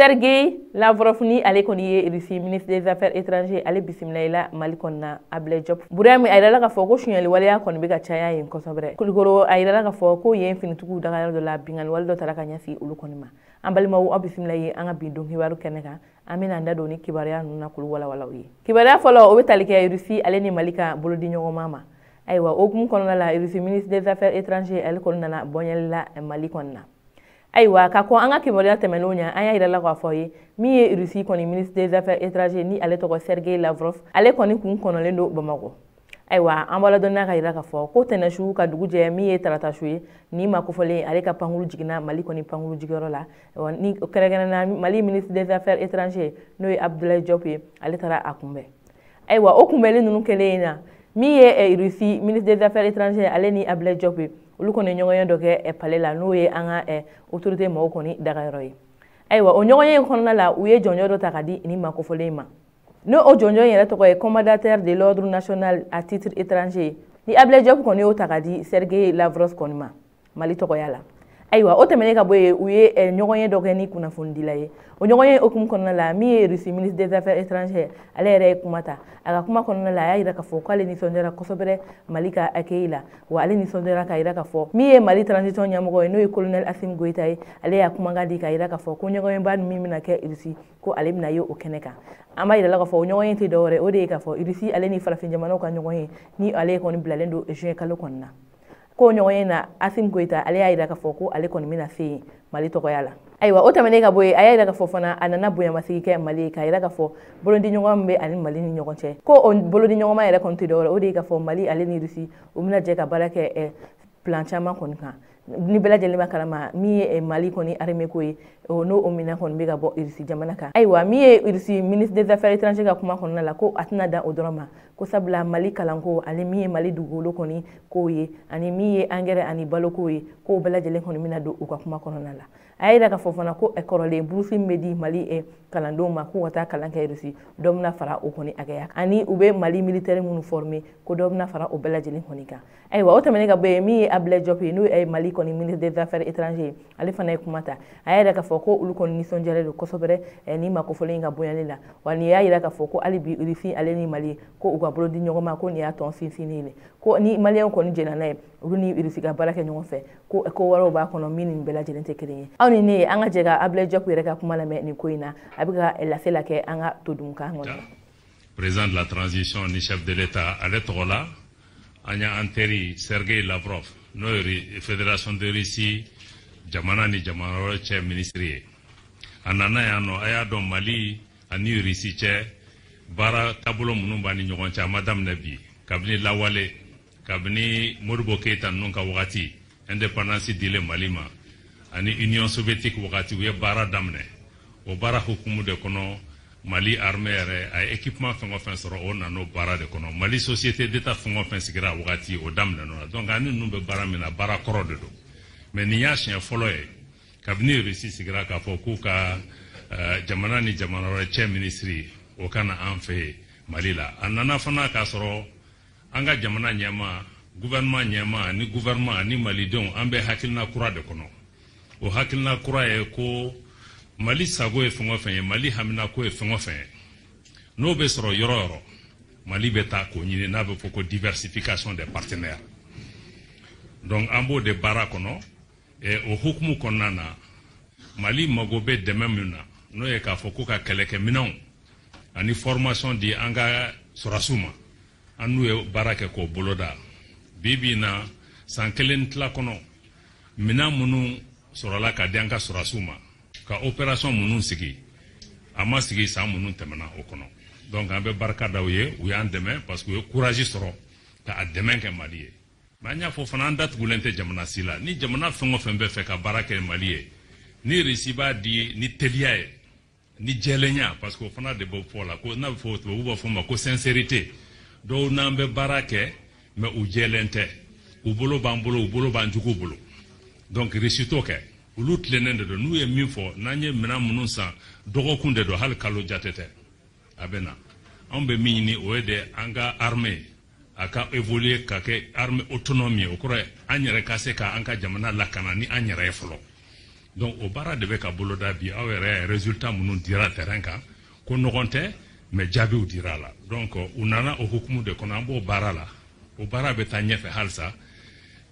Sergei Lavrov ni ale kɔni ye Russie ministre des Affaires étrangères, ale bisimila i la Mali kɔnɔna. Ablaye Diop Burahim a yirala k'a fɔ ko suɲɛli waleya kɔni bɛ ka caya yen kosɛbɛ. Kulukoro, a yirala k'a fɔ ko yen finitigiw dagayɔrɔ dɔ la, binkanni wale dɔ taara ka ɲɛsin olu kɔni ma. An balimaw, aw bisimila ye an ka bi don kibaru kɛnɛ kan. An bɛna an da don ni kibaruya ninnu na k'olu walawala u ye. Kibaruya fɔlɔ, o bɛ tali kɛ Russie ale ni Mali ka bolodi ɲɔgɔnma ma. Ayiwa, o hukumu kɔnɔna la, Russie ministre des Affaires étrangères, ale kɔni nana bɔɲɛli la Mali kɔnɔna. Ayiwa, ka kɔn an ka kibaruya tɛmɛnenw ɲɛ, an y'a yira la k'a fɔ ye min ye Russie kɔni ministre des Affaires étrangères ni ale tɔgɔ Sergei Lavrov, ale kɔni kun kɔnɔlen don Bamakɔ. Ayiwa, an bɔra dɔnniya ka yira k'a fɔ ko tɛnɛsu ka dugu jɛ, min ye taratasu ye, ni ma kofɔlen, ale ka pankuru jiginna Mali kɔni pankuru jigiyɔrɔ la. Ni kɛrɛnkɛrɛnna Mali ministre des Affaires étrangères, n'o ye Abdoulaye Diop ye, ale taara a kunbɛn. Ayiwa, o kunbɛnli ninnu kɛlen na, min ye Russie ministre des Affaires étrangères ale ni Abdoulaye Diop ye, olu kɔni ɲɔgɔnye dɔ kɛ palais la, n'o ye an ka autorité mɔgɔw kɔni dagayɔrɔ ye. Ayiwa, o ɲɔgɔnye in kɔnɔna la, u ye jɔnjɔn dɔ ta ka di ni ma kofɔlen ma, n'o o jɔnjɔn yɛrɛ tɔgɔ ye Commandataire de l'Ordre national à titre étranger, ni Abdoulaye Diop kɔni y'o ta ka di Sergei Lavrov kɔni ma Mali tɔgɔya la. Ayiwa, o tɛmɛnen ka bɔ yen, u ye ɲɔgɔnye dɔ kɛ ni kunnafonidila ye. O ɲɔgɔnye hukumu kɔnɔna la, min ye Russie ministre des Affaires étrangères, ale yɛrɛ ye kuma ta. A ka kuma kɔnɔna la, a y'a yira k'a fɔ k'ale nisɔndiyara kosɛbɛ Mali ka accueil la, wa ale nisɔndiyara k'a yira k'a fɔ min ye Mali transition ɲɛmɔgɔ ye, n'o ye colonel Assimi Goïta ye, ale y'a kumakan di k'a yira k'a fɔ ko ɲɔgɔnyeba min bɛna kɛ Russie, ko ale bɛna ye o kɛnɛ kan. An b'a yira la k'a fɔ o ɲɔgɔnye tɛ dɔwɛrɛ, o de ye k'a fɔ Russie ale ni farafin jamanaw ka ɲɔgɔn ye, ni ale kɔni bilalen don juin kalo kɔnɔna na. Ko ɲɔgɔn ye na, Assimi Goïta ale y'a yira k'a fɔ ko ale kɔni bɛna se yen Mali tɔgɔya la. Ayiwa, o tɛmɛnen ka bɔ yen, a y'a yira k'a fɔ fana a nana bonyamasigi kɛ Mali ye, k'a yira k'a fɔ bolodiɲɔgɔn min bɛ ani Mali ni ɲɔgɔn cɛ, ko o bolodiɲɔgɔnma yɛrɛ kɔni tɛ dɔwɛrɛ, o de ye k'a fɔ Mali ale ni Russie u bɛna jɛ ka baara kɛ plan caman kɔni kan. Ni bɛɛ lajɛlen b'a kalama, min ye Mali kɔni armée ko ye, n'o o minɛn kɔni bɛ ka bɔ Russie jamana kan. Ayiwa, min ye Russie ministre des Affaires étrangères ka kuma kɔnɔna la, ko a tɛna dan o dɔrɔn ma, ko sabula Mali kalanko ani min ye Mali dugukolo kɔni kow ye, ani min ye angɛrɛ ani baloko ye, k'o bɛɛ lajɛlen kɔni bɛna don u ka kuma kɔnɔna la. A y'a yira k'a fɔ fana ko kɔrɔlen bourse min bɛ di Mali kalandenw ma k'u ka taa kalan kɛ Russie, dɔ bɛna fara o kɔni hakɛya, ani u bɛ Mali militaire minnu former, ko dɔ bɛna fara o bɛɛ lajɛlen kɔni kan. Ayiwa, o tɛmɛnen ka bɔ yen, min ye Abdoulaye Diop ye, n'o ye Mali kɔni ministre des Affaires étrangères, ale fana ye kuma ta. A y'a yira k'a fɔ ko olu kɔni nisɔndiyalen don kosɛbɛ ni ma kofɔlen ka bonyali la, wa nin y'a yira k'a fɔ ko hali bi Russie ale ni Mali ko u ka bolo di ɲɔgɔn ma, ko nin y'a tɔn sinsinnen ye, ko ni Maliyɛnw kɔni jɛnna n'a ye, olu ni Russie ka baara kɛ ɲɔgɔn fɛ, ko ko wɛrɛw b'a kɔnɔ min ni nin bɛɛ lajɛlen tɛ kelen ye. Aw ni ne, an ka jɛ ka Abdoulaye Diop yɛrɛ ka kuma lamɛn nin ko in na. A bɛ ka lasela kɛ an ka todunkan kɔnɔ. Président de la transition ni chef de l'État, ale tɔgɔ la, an y'an teri Sergei Lavrov, n'o ye Fédération de Russie jamana ni jamana wɛrɛ cɛ ministre ye, a nana yan nɔ. A y'a dɔn, Mali ani Russie cɛ, baara taabolo minnu b'a ni ɲɔgɔn cɛ, a ma daminɛ bi. Kabini lawale, kabini Modibo Keyita ninnu ka wagati, indépendance dilen Mali ma, ani Union soviétique wagati, u ye baara daminɛ. O baara hukumu de kɔnɔ, Mali armée yɛrɛ a ye équipement fɛn o fɛn sɔrɔ, o nana o baara de kɔnɔ. Mali société d'État fɛn o fɛn sigira a wagati, o daminɛ la. Donc ani ninnu bɛ baara min na, baara kɔrɔ de don. Mais nin y'a siɲɛ fɔlɔ ye kabini Russie sigira k'a fɔ k'u ka jamana ni jamana wɛrɛ cɛ minisiri, o ka na an fɛ yen Mali la. A nana fana k'a sɔrɔ an ka jamana ɲɛmaa, gouvernement ɲɛmaa ni gouvernement ani malidenw, an bɛ hakilina kura de kɔnɔ. O hakilina kura ye ko Mali sago ye fɛn o fɛn ye, Mali haminako ye fɛn o fɛn ye, n'o bɛ sɔrɔ yɔrɔ o yɔrɔ, Mali bɛ taa k'o ɲini, n'a bɛ fɔ ko diversification des partenaires. Donc an b'o de baara kɔnɔ. O hukumu kɔnɔna na, Mali mago bɛ dɛmɛ min na, n'o ye k'a fɔ ko ka kɛlɛkɛminɛnw ani formation di an ka sɔrɔdasiw ma, an n'u ye baara kɛ k'o boloda. Bi bi in na, san kelen tila kɔnɔ, minɛn minnu sɔrɔla ka di an ka sɔrɔdasiw ma ka opération minnu sigi, a ma sigi san minnu tɛmɛna o kɔnɔ. Donc an bɛ barika da u ye, u y'an dɛmɛ parce que u ye courage sɔrɔ ka a dɛmɛ kɛ Mali ye. Mais an y'a fɔ fana, an datugulen tɛ jamana si la. Ni jamana fɛn o fɛn bɛ fɛ ka baara kɛ Mali ye, ni Russie b'a di ni teliya ye, ni jɛlenya, parce que o fana de bɛ fɔ la ko n'a bɛ fɔ, tubabu b'a fɔ ma ko sincérité. Dɔw n'an bɛ baara kɛ, mais u jɛlen tɛ, u bolo b'an bolo, u bolo b'an juguw bolo. Donc Russie t'o kɛ, olu tilennen de don. N'u ye min fɔ, n'an ye minɛn minnu san, dɔgɔkun de don, hali kalo jate tɛ, a bɛ na. Anw bɛ min ɲini, o ye de an ka armée a ka évoluer ka kɛ armée autonome ye. O kɔrɔ ye an yɛrɛ ka se ka an ka jamana lakana ni an yɛrɛ ye fɔlɔ. Donc o baara de bɛ ka boloda bi. Aw yɛrɛ résultat minnu dira terrain kan, ko ɲɔgɔn tɛ, mais jaabiw dira a la. Donc u nana o hukumu de kɔnɔ, an b'o baara la, o baara bɛ taa ɲɛfɛ halisa.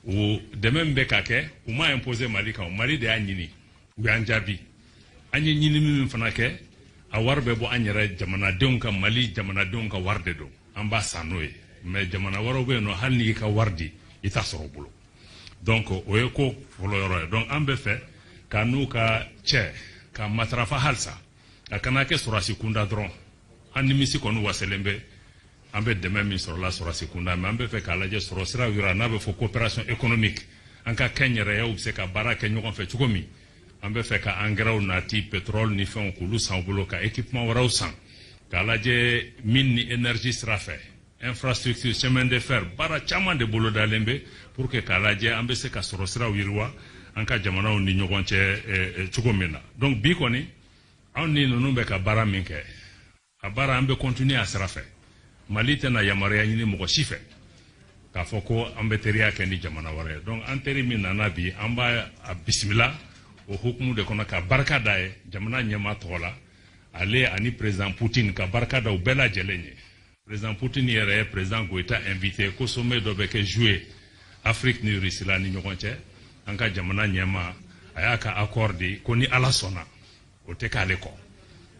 O dɛmɛ min bɛ ka kɛ, u ma imposer Mali kan, Mali de y'a ɲini, u y'an jaabi. An ye ɲinini min fana kɛ, a wari bɛ bɔ an yɛrɛ jamanadenw ka, Mali jamanadenw ka wari de don, an b'a san n'o ye. Mais jamana wɛrɛw bɛ yen nɔ, hali n'i ka wari di, i t'a sɔrɔ u bolo. Donc o ye ko fɔlɔ yɔrɔ ye. Donc an bɛ fɛ ka n'u ka cɛ ka matarafa halisa, a kana kɛ sɔrɔdasi kunda dɔrɔn. An nimisi kɔni waselen bɛ, an bɛ dɛmɛ min sɔrɔla sɔrɔdasi kunda, mais an bɛ fɛ k'a lajɛ sɔrɔ siraw yira n'a bɛ fɔ coopération économique, an ka kɛnyɛrɛyew bɛ se ka baara kɛ ɲɔgɔn fɛ cogo min. An bɛ fɛ ka engrais nati, pétrole ni fɛnw, k'olu san u bolo, ka équipement wɛrɛw san, k'a lajɛ mine ni énergie sira fɛ, infrastructure, chemin de fer, baara caman de bolodalen bɛ pour que k'a lajɛ an bɛ se ka sɔrɔ siraw yiriwa an ka jamanaw ni ɲɔgɔn cɛ cogo min na. Donc bi kɔni, anw ni ninnu bɛ ka baara min kɛ, a baara an bɛ continuer a sira fɛ. Mali tɛna yamaruya ɲini mɔgɔ si fɛ k'a fɔ ko an bɛ teriya kɛ ni jamana wɛrɛ ye. Donc an teri min nana bi, an b'a a bisimila o hukumu de kɔnɔ, ka barika da ye jamana ɲɛmaa tɔgɔ la, ale ani président Poutine, ka barika da u bɛɛ lajɛlen ye. Président Poutine yɛrɛ ye président Goïta invité ko sommet dɔ bɛ kɛ juillet, Afrique ni Russie la ni ɲɔgɔn cɛ. An ka jamana ɲɛmaa a y'a ka accord di ko ni Ala sɔnna, o tɛ k'ale kɔ,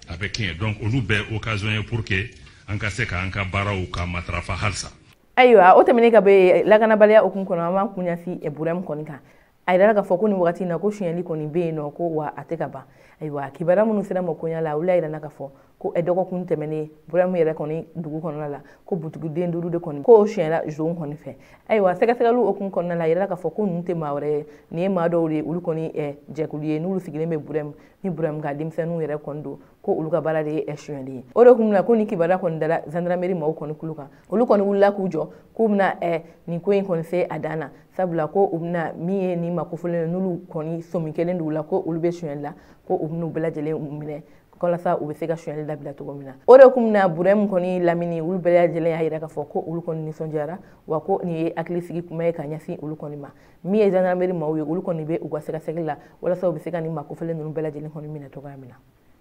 a bɛ kɛ. Donc olu bɛɛ occasion ye pour que an ka se k'an ka baaraw ka matarafa halisa. Ayiwa, o tɛmɛnen ka bɔ lakanabaliya hukumu kɔnɔ, an b'an kun ɲɛsin Burɛmu kɔni kan. A yirala k'a fɔ ko nin wagati in na, ko sonyɛli kɔni bɛ yen nɔ, ko wa a tɛ ka ban. Ayiwa, kibaruya minnu sera ma koɲa la, olu y'a yira k'a fɔ ko dɔgɔkun tɛmɛnen, Burɛmu yɛrɛ kɔni dugu kɔnɔna la, ko butigiden 5 de kɔni ko sonyɛla zon kɔni fɛ. Ayiwa, sɛgɛsɛgɛliw hukumu kɔnɔna la, a yirala k'a fɔ ko ninnu tɛ maa wɛrɛ ye, nin ye maa dɔw de ye, olu kɔni jɛkulu ye, n'olu sigilen bɛ Burɛmu, ni Burɛmu ka denmisɛnninw yɛrɛ kɔni don, ko olu ka baara de ye sonyɛli ye. O de kun na ko ni kibaruya kɔni dara gendarmerie maaw kɔni kulu kan, olu kɔni wulila k'u jɔ k'u bɛna nin ko in kɔni se a dan na, sabula ko u bɛna min ye nin ma kofɔlen ye, n'olu kɔni somi kelen d'u la ko olu bɛ sonyɛli la, ko u bɛn'u bɛɛ lajɛlen minɛ walasa u bɛ se ka sonyɛli dabila cogo min na. O de kun na Burɛmu kɔni lamini, olu bɛɛ lajɛlen y'a yira k'a fɔ ko olu kɔni nisɔndiyara, wa ko nin ye hakilisigi kuma ye ka ɲɛsin olu kɔni ma. Min ye gendarmerie maaw ye, olu kɔni bɛ u ka sɛgɛsɛgɛli la walasa u bɛ se ka nin maa kofɔlen ninnu bɛɛ lajɛlen kɔni minɛ cogoya min na.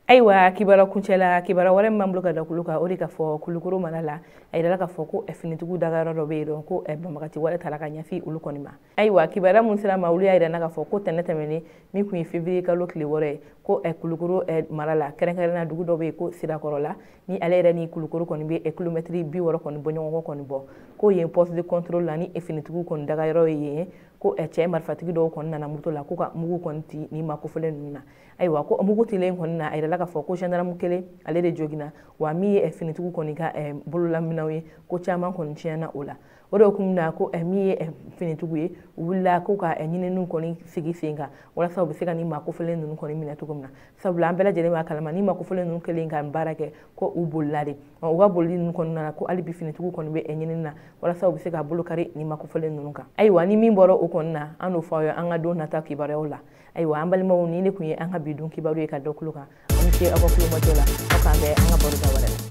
Ayiwa, kibaruya kuncɛla, kibaruya wɛrɛ min b'an bolo ka da kulu kan, o de ka fɔ Kulukoro mara la, a yirala k'a fɔ ko finitigiw dagayɔrɔ dɔ bɛ yen nɔ, ko banbagati wɛrɛ taara ka ɲɛsin olu kɔni ma. Ayiwa, kibaruya min sera ma, olu y'a yira k'a fɔ ko tɛnɛ tɛmɛnen min tun ye février kalo tile 6 ye, ko Kulukoro mara la, kɛrɛnkɛrɛnnenya dugu dɔ bɛ yen ko Sirakɔrɔla, ni ale yɛrɛ ni Kulukoro kɔni bɛ kilomɛtiri 60 kɔni bɔ ɲɔgɔn kɔ kɔni bɔ, ko yen poste de contrôle la, ni finitigiw kɔni dagayɔrɔ ye yen, ko cɛ marifatigi dɔw kɔni nana moto la ko ka mugu kɔni ci ni maa kofɔlen ninnu na. Ayiwa, ko mugu tilen kɔni na, a yirala k'a fɔ ko gendarme kelen ale de joginna, wa min ye finitigiw kɔni ka bololaminɛw ye, ko caman kɔni tiɲɛna o la. O de kun na ko min ye finitigiw ye, u wulila ko ka ɲininiw kɔni sigi sen kan walasa u bɛ se ka nin maa kofɔlen ninnu kɔni minɛ cogo min na, sabula an bɛɛ lajɛlen b'a kalama ni maa kofɔlen ninnu kɛlen ka baara kɛ, ko u bolila de. U ka bolili ninnu kɔnɔna na, ko hali bi finitigiw kɔni bɛ ɲinini na walasa u bɛ se ka bolo kari nin maa kofɔlen ninnu kan. Ayiwa, ni min bɔra o kɔni na, an n'o fɔ aw ye an ka don nata kibaruyaw la. Ayiwa, an balimaw, nin de tun ye an ka bi don kibaru ye ka da kulo kan. An bɛ se aw ka kulomajɔ la, aw k'an bɛn an ka baroda wɛrɛ la.